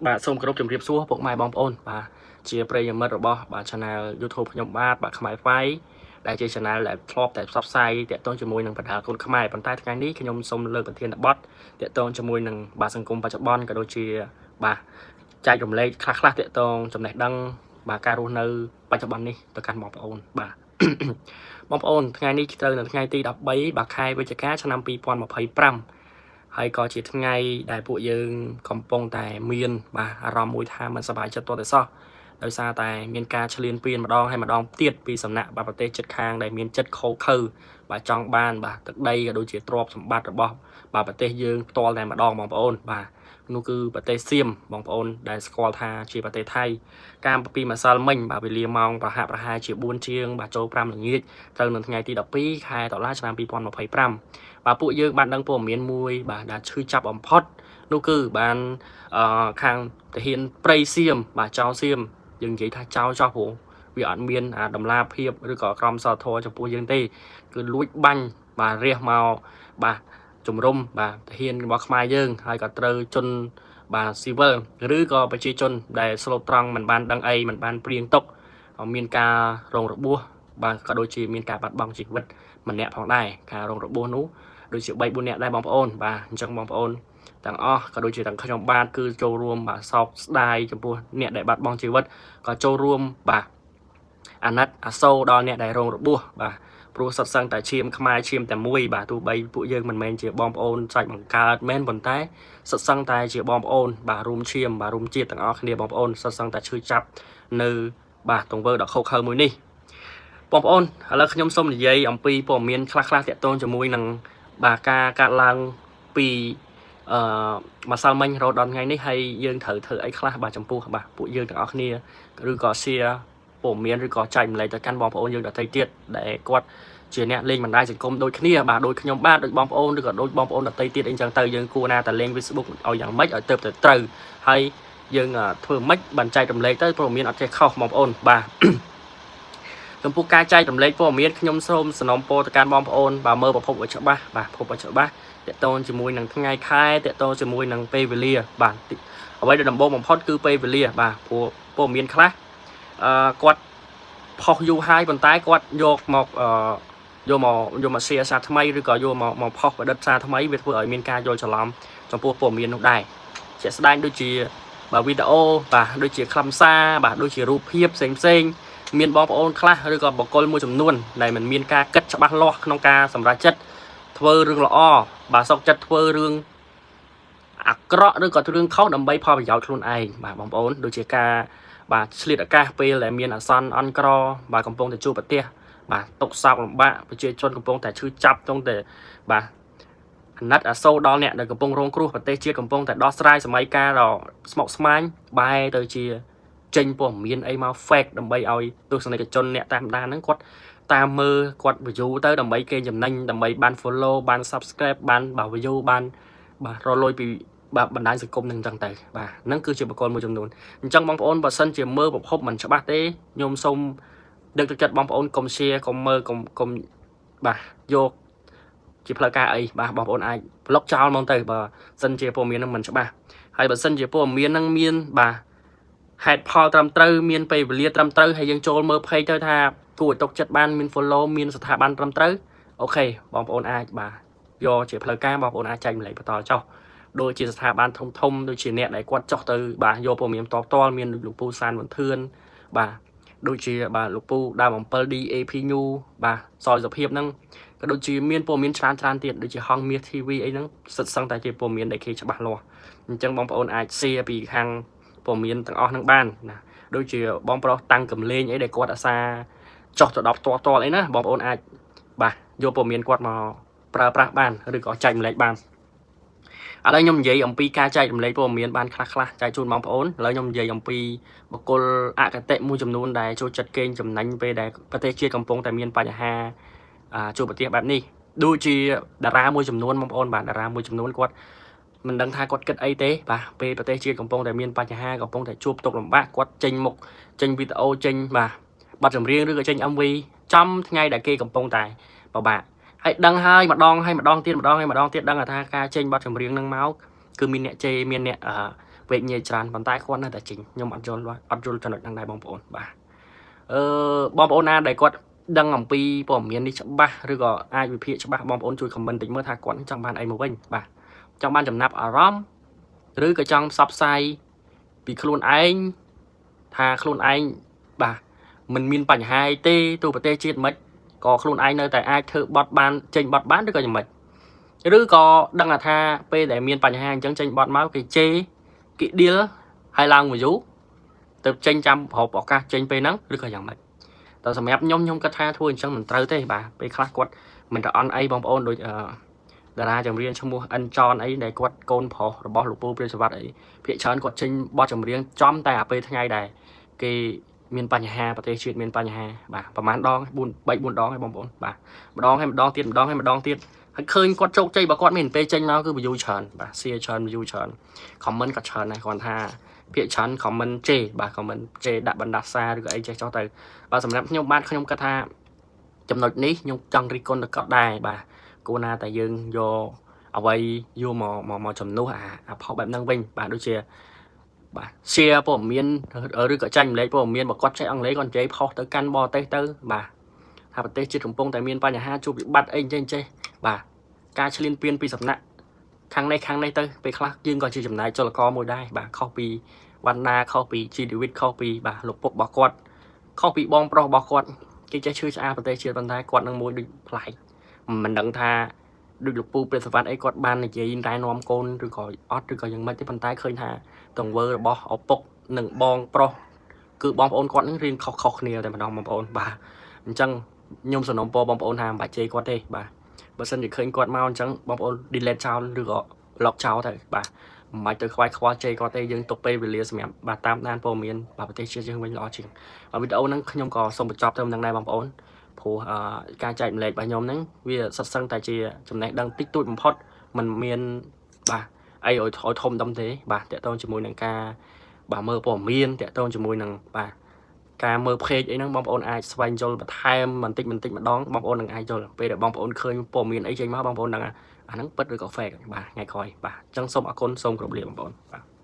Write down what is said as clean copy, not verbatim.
បាទសូមគោរពជម្រាបសួរពុកម៉ែបងប្អូនបាទជាប្រិយមិត្តរបស់បាទ Channel YouTube ខ្ញុំបាទបាទខ្មែរហ្វៃដែលជា Channel ដែលធ្លាប់តែផ្សព្វផ្សាយតាក់ទងជាមួយនឹងបណ្ដាគុណខ្មែរប៉ុន្តែថ្ងៃនេះខ្ញុំសូមលើកប្រធានបទតាក់ទងជាមួយនឹងបាទសង្គមបច្ចុប្បន្នក៏ដូចជាបាទចែករំលែកខ្លះៗតាក់ទងចំណេះដឹងបាទការរស់នៅបច្ចុប្បន្ននេះទៅកាន់បងប្អូនបាទ បងប្អូនថ្ងៃនេះត្រូវនៅថ្ងៃទី13បាទខែវិច្ឆិកាឆ្នាំ2025ហើយក៏ជាថ្ងៃដែលពួកយើងកំពុងតែមានបាទអារម្មណ៍មួយថាមិនសប្បាយចិត្តទាល់តែសោះដោយសារតែមានការឈ្លានពានម្ដងហើយម្ដងទៀតពីសំណាក់បាទប្រទេសជិតខាងដែលមានចិត្តខូខើបាទចង់បានបាទទឹកដីក៏ដូចជាទ្រព្យសម្បត្តិរបស់បាទប្រទេសយើងផ្ទាល់តែម្ដងបងប្អូនបាទនោះគឺប្រទេសសៀមបងប្អូនដែលស្គាល់ថាជាប្រទេសថៃកាលពីម្សិលមិញបាទវេលាម៉ោងប្រហាក់ប្រហែលជា4ជាងបាទចូល5ល្ងាចត្រូវនៅថ្ងៃទី12ខែតុលាឆ្នាំ2025បាទពួកយើងបានដឹងព័ត៌មានមួយបាទដែលឈឺចាប់បំផុតនោះគឺបានអឺខាងទាហានព្រៃសៀមបាទចៅសៀមយើងនិយាយថាចៅចោះព្រោះវាអត់មានអាតម្លាភាពឬក៏ក្រមសីលធម៌ចំពោះយើងទេគឺលួចបាញ់បាទរះមកបាទជំរុំបាទទាហានរបស់ខ្មែរយើងហើយក៏ត្រូវជន់បាទស៊ីវិលឬក៏ប្រជាជនដែលស្លូតត្រង់មិនបានដឹងអីមិនបានព្រៀងទុកមានការរងរបួសបាទក៏ដូចជាមានការបាត់បង់ជីវិតម្នាក់ផងដែរការរងរបួសនោះដូចជា3 4នាក់ដែរបងប្អូនបាទអញ្ចឹងបងប្អូនទាំងអស់ក៏ដូចជាទាំងខ្ញុំបាទគឺចូលរួមបាទសោកស្ដាយចំពោះអ្នកដែលបាត់បង់ជីវិតក៏ចូលរួមបាទអាណិតអាសូរដល់អ្នកដែលរងរបួសបាទព្រោះសុទ្ធសឹងតែឈាមខ្មែរឈាមតែមួយបាទទោះបីពួកយើងមិនមែនជាបងប្អូនសាច់បង្កើតមែនប៉ុន្តែសុទ្ធសឹងតែជាបងប្អូនបាទរួមឈាមបាទរួមជាតិទាំងអស់គ្នាបងប្អូនសុទ្ធសឹងតែឈឺចាប់នៅបាទទង្វើដ៏ឃោរឃៅមួយនេះបងប្អូនឥឡូវខ្ញុំសូមនិយាយអំពីព័ត៌មានខ្លះៗតាក់ទងជាមួយនឹងបាទការកាត់ឡើងពីអឺម្សិលមិញរហូតដល់ថ្ងៃនេះហើយយើងត្រូវធ្វើអីខ្លះបាទចំពោះបាទពួកយើងទាំងអស់គ្នាឬក៏ share ព័ត៌មានឬក៏ចែករំលែកទៅកាន់បងប្អូនយើងដទៃទៀតដែលគាត់ជាអ្នកលេងបណ្ដាញសង្គមដូចគ្នាបាទដូចខ្ញុំបាទដូចបងប្អូនឬក៏ដូចបងប្អូនដទៃទៀតអីចឹងទៅយើងគួរណាតែលេង Facebook ឲ្យយ៉ាងម៉េចឲ្យទៅតែត្រូវហើយយើងធ្វើម៉េចបានចែករំលែកទៅព័ត៌មានអត់ចេះខុសបងប្អូនបាទ ចំពោះការចែករំលែកព័ត៌មានខ្ញុំសូមសំណូមពរទៅកាន់បងប្អូនបាទមើលប្រភពឲ្យច្បាស់បាទប្រភពឲ្យច្បាស់តាក់ទងជាមួយនឹងថ្ងៃខែតាក់ទងជាមួយនឹងពេលវេលាបាទអ្វីដែលដំបូងបំផុតគឺពេលវេលាបាទព្រោះព័ត៌មានខ្លះអឺគាត់ផុសយូរហើយប៉ុន្តែគាត់យកមកអឺយកមកយកមក share សារថ្មីឬក៏យកមកមកផុសបដិតសារថ្មីវាធ្វើឲ្យមានការយល់ច្រឡំចំពោះព័ត៌មាននោះដែរជាក់ស្ដែងដូចជាបាទវីដេអូបាទដូចជាខ្លឹមសារបាទដូចជារូបភាពផ្សេងផ្សេងមានបងប្អូនខ្លះឬក៏បុគ្គលមួយចំនួនដែលមិនមានការគិតច្បាស់លាស់ក្នុងការសម្រេចចិត្តធ្វើរឿងល្អបាទសុកចិត្តធ្វើរឿងអាក្រក់ឬក៏រឿងខុសដើម្បីផលប្រយោជន៍ខ្លួនឯងបាទបងប្អូនដូចជាការបាទឆ្លៀតឱកាសពេលដែលមានអាសន្នអន់ក្របាទកំពុងតែជួបប្រទះបាទទុកសោកលំបាកប្រជាជនកំពុងតែឈឺចាប់កំពុងតែបាទអាណិតអាសូរដល់អ្នកដែលកំពុងរងគ្រោះប្រទេសជាតិកំពុងតែដោះស្រាយសម័យកាលដ៏ស្មុគស្មាញបែរទៅជាចេញព័ត៌មានអីមក fake ដើម្បីឲ្យទស្សនិកជនអ្នកតាមដានហ្នឹងគាត់តាមមើលគាត់ view ទៅដើម្បីគេចំណេញដើម្បីបាន follow បាន subscribe បានបាទ view បានបាទរកលុយពីបាទបណ្ដាញសង្គមនឹងអញ្ចឹងទៅបាទហ្នឹងគឺជាបុគ្គលមួយចំនួនអញ្ចឹងបងប្អូនបើសិនជាមើលប្រភពមិនច្បាស់ទេខ្ញុំសូមលើកទឹកចិត្តបងប្អូនកុំ share កុំមើលកុំកុំបាទយកជាផ្លូវការអីបាទបងប្អូនអាចប្លុកចោលហ្មងទៅបើសិនជាព័ត៌មានហ្នឹងមិនច្បាស់ហើយបើសិនជាព័ត៌មានហ្នឹងមានបាទហេតុផលត្រឹមត្រូវមានពេលវេលាត្រឹមត្រូវហើយយើងចូលមើល page ទៅថាគួរឲ្យទុកចិត្តបានមាន follow មានស្ថាប័នត្រឹមត្រូវ OK បងប្អូនអាចបាទយកជាផ្លូវការបងប្អូនអាចចែករំលែកបន្តចុះដូចជាស្ថាប័នធំធំដូចជាអ្នកដែលគាត់ចុះទៅបាទយកព័ត៌មានផ្ទាល់ផ្ទាល់មានលោកពូសានវុនធឿនបាទដូចជាបាទលោកពូដើមអំពិល DAP New បាទសយសុភាពហ្នឹងក៏ដូចជាមានព័ត៌មានច្រើនច្រើនទៀតដូចជាហងមាស TV អីហ្នឹងសិតសឹងតែជាព័ត៌មានដែលគេច្បាស់លាស់អញ្ចឹងបងប្អូនអាច share ពីខាងព័ត៌មានទាំងអស់ហ្នឹងបានណាដូចជាបងប្រុសតាំងកំលេងអីដែលគាត់អាសាចុះទៅដល់ផ្ទាល់ផ្ទាល់អីណាបងប្អូនអាចបាទយកព័ត៌មានគាត់មកប្រើប្រាស់បានឬក៏ចែករំលែកបានឥឡូវខ្ញុំនិយាយអំពីការចែករំលែកព័ត៌មានបានខ្លះខ្លះចែកជូនបងប្អូនឥឡូវខ្ញុំនិយាយអំពីបុគ្គលអគតិមួយចំនួនដែលចូលចិត្តកេងចំណេញពេលដែលប្រទេសជាតិកំពុងតែមានបញ្ហាជួបប្រទេសបែបនេះដូចជាតារាមួយចំនួនបងប្អូនបាទតារាមួយចំនួនគាត់មិនដឹងថាគាត់គិតអីទេបាទពេលប្រទេសជាតិកំពុងតែមានបញ្ហាកំពុងតែជួបទុក្ខលំបាកគាត់ចេញមុខចេញវីដេអូចេញបាទបទចម្រៀងឬក៏ចេញ MV ចំថ្ងៃដែលគេកំពុងតែពិបាកហើយដឹងហើយម្ដងហើយម្ដងទៀតម្ដងហើយម្ដងទៀតដឹងថាការចេញបទចម្រៀងនឹងមកគឺមានអ្នកជេរមានអ្នក វែកញែកច្រើនប៉ុន្តែគាត់នៅតែចេញខ្ញុំអត់យល់អត់យល់ចំណុចហ្នឹងដែរបងប្អូនបាទអឺបងប្អូនណាដែលគាត់ដឹងអំពីព័ត៌មាននេះច្បាស់ឬក៏អាចវិភាគច្បាស់បងប្អូនជួយ comment តិចមើលថាគាត់ចង់បានអីមកវិញបាទចង់បានចំណាប់អារម្មណ៍ឬក៏ចង់ផ្សព្វផ្សាយពីខ្លួនឯងថាខ្លួនឯងបាទមិនមានបញ្ហាអីទេទូប្រទេសជាតិមិនក៏ខ្លួនឯងនៅតែអាចធ្វើបត់បានចេញបត់បានឬក៏យ៉ាងម៉េចឬក៏ដឹងថាពេលដែលមានបញ្ហាអញ្ចឹងចេញបត់មកគេជេរគេដៀលហើយឡើងមកយូរទៅចេញចាំប្រពឱកាសចេញពេលហ្នឹងឬក៏យ៉ាងម៉េចតែសម្រាប់ខ្ញុំខ្ញុំគិតថាធ្វើអញ្ចឹងមិនត្រូវទេបាទពេលខ្លះគាត់មិនទៅអន់អីបងប្អូនដូចអឺតារាចម្រៀងឈ្មោះអិនចនអីដែលគាត់កូនប្រុសរបស់លោកពូព្រាបសវត្តអីភាគច្រើនគាត់ចេញបទចម្រៀងចំតែអាពេលថ្ងៃដែរគេមានបញ្ហាប្រទេសជាតិមានបញ្ហាបាទប្រហែលដង4 3 4ដងហើយបងប្អូនបាទម្ដងហើយម្ដងទៀតម្ដងហើយម្ដងទៀតហើយឃើញគាត់ជោគជ័យបើគាត់មានពេលចេញមកគឺ view ច្រើនបាទ share ច្រើន view ច្រើន comment ក៏ច្រើនដែរគ្រាន់ថាភាគច្រើន comment ជេបាទ comment ជេដាក់បណ្ដាសាឬក៏អីចេះចុះទៅបាទសម្រាប់ខ្ញុំបាទខ្ញុំគិតថាចំណុចនេះខ្ញុំចង់រិះគន់ទៅគាត់ដែរបាទគួរណាតែយើងយកអ្វីយកមកមកមកជំនួសអាអាផុសបែបហ្នឹងវិញបាទដូចជាបាទ share ព័ត៌មានឬក៏ចាញ់ម្លែកព័ត៌មានបើគាត់ចេះអង់គ្លេសគាត់និយាយផុសទៅកាន់បរទេសទៅបាទថាប្រទេសជាតិកំពុងតែមានបញ្ហាជួបវិបត្តិអីចេះចេះបាទការឈ្លានពានពីសំណាក់ខាងនេះខាងនេះទៅពេលខ្លះយើងក៏ជាចំណែកចលករមួយដែរបាទខុសពីវណ្ណាខុសពីជីវិតខុសពីបាទលោកពុករបស់គាត់ខុសពីបងប្រុសរបស់គាត់គេចេះឈឺឆ្អាលប្រទេសជាតិប៉ុន្តែគាត់នឹងមួយដូចប្លែកមិនដឹងថាដូចលោកពូព្រះសវត្តអីគាត់បាននិយាយណែនាំកូនឬក៏អត់ឬក៏យ៉ាងម៉េចទេប៉ុន្តែឃើញថាទង្វើរបស់ឪពុកនិងបងប្រុសគឺបងប្អូនគាត់នឹងរៀងខុសៗគ្នាតែម្ដងបងប្អូនបាទអញ្ចឹងខ្ញុំសំណូមពរបងប្អូនថាមិនបាច់ជេរគាត់ទេបាទបើសិនជាឃើញគាត់មកអញ្ចឹងបងប្អូន delete ចោលឬក៏ block ចោលទៅបាទមិនបាច់ទៅខ្វាយខ្វល់ជេរគាត់ទេយើងទុកពេលវេលាសម្រាប់បាទតាមដានព័ត៌មានបាទប្រទេសជាតិយើងវិញល្អជាងបាទវីដេអូហ្នឹងខ្ញុំក៏សូមបញ្ចប់ទៅនឹងដែរបងប្អូនព្រោះការចែករំលែករបស់ខ្ញុំហ្នឹងវាសុទ្ធសឹងតែជាចំណេះដឹងតិចតួចបំផុតมันមានបាទអីឲ្យឲ្យធំដុំទេបាទតកតងជាមួយនឹងការបាទមើលព័ត៌មានតកតងជាមួយនឹងបាទការមើល page អីហ្នឹងបងប្អូនអាចស្វែងយល់បន្ថែមបន្តិចបន្តិចម្ដងបងប្អូននឹងអាចយល់ពេលដែលបងប្អូនឃើញព័ត៌មានអីចេញមកបងប្អូនដឹងអាហ្នឹងពិតឬក៏ fake បាទថ្ងៃក្រោយបាទអញ្ចឹងសូមអរគុណសូមគោរពលាបងប្អូនបាទ។